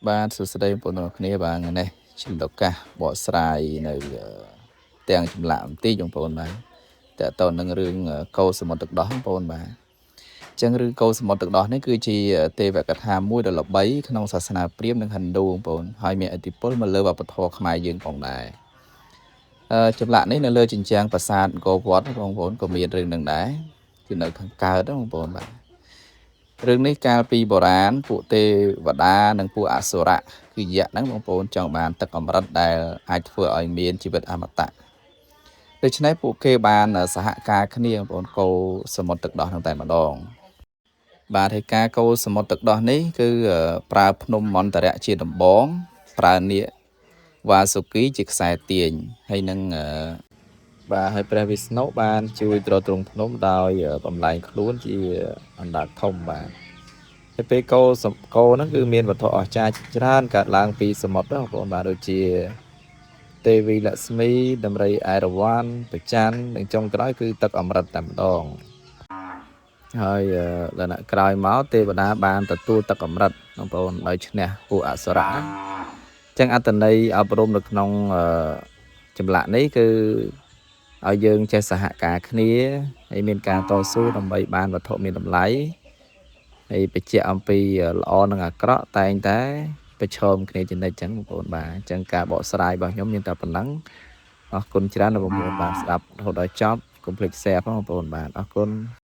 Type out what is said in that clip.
បាទសួស្តីបងប្អូនទាំងអស់គ្នាបាទថ្ងៃនេះជាឱកាសបកស្រាយនៅទាំងចម្លាក់បន្តិចបងប្អូនបាទតើតើនឹងរឿងកោសមុទ្រទឹកដោះបងប្អូនបាទអញ្ចឹងរឿងកោសមុទ្រទឹកដោះនេះគឺជាទេវកថាមួយដ៏ល្បីក្នុងសាសនាព្រាហ្មណ៍និងហិណ្ឌូបងប្អូនហើយមានឥទ្ធិពលមកលើវប្បធម៌ខ្មែរយើងផងដែរចម្លាក់នេះនៅលើជញ្ជាំងប្រាសាទអង្គរវត្តបងប្អូនក៏មានរឿងនឹងដែរគឺនៅខាងកើតបងប្អូនបាទ រឿងនេះកាលពីបុរាណពួកទេវតានិងពួកអសុរៈគឺយក្សហ្នឹងបងប្អូនចង់បានទឹកអម្រឹតដែលអាចធ្វើឲ្យមានជីវិតអមតៈដូច្នេះពួកគេបានសហការគ្នាបងប្អូនកូរសមុទ្រទឹកដោះហ្នឹងតែម្ដងបាទហើយការកូរសមុទ្រទឹកដោះនេះគឺប្រើភ្នំមន្តរៈជាដំបងប្រើនាគវ៉ាសុគីជាខ្សែទាញហើយនឹងបាទហើយព្រះវិស្ណុបានជួយទ្រទ្រង់ភ្នំដោយបំលែងខ្លួនជាអណ្ដាតធំបាទ ហើយពេលកោកោហ្នឹងគឺមានវត្ថុអស្ចារ្យច្រើនកើតឡើងពីសមុទ្របងប្អូនបាទដូចជាទេវីលក្ស្មីដំរីអេរវ៉ាន់ប្រច័ននិងចុងក្រោយគឺទឹកអម្រឹតតែម្ដងហើយលណៈក្រោយមកទេវតាបានទទួលទឹកអម្រឹតបងប្អូនដោយឈ្នះពួកអសុរៈណាអញ្ចឹងអត្តន័យអប់រំនៅក្នុងចម្លាក់នេះគឺឲ្យយើងចេះសហការគ្នាហើយមានការតស៊ូដើម្បីបានវត្ថុមានតម្លៃ ហើយបញ្ជាក់អំពីល្អនិងអាក្រក់តែងតែប្រឈមគ្នាជានិច្ចអញ្ចឹងបងប្អូនបាទអញ្ចឹងការបកស្រាយរបស់ខ្ញុំមានតែប៉ុណ្ណឹងអរគុណច្រើនដល់បងប្អូនបានស្ដាប់រហូតដល់ចប់កុំភ្លេច share ផងបងប្អូនបាទអរគុណ។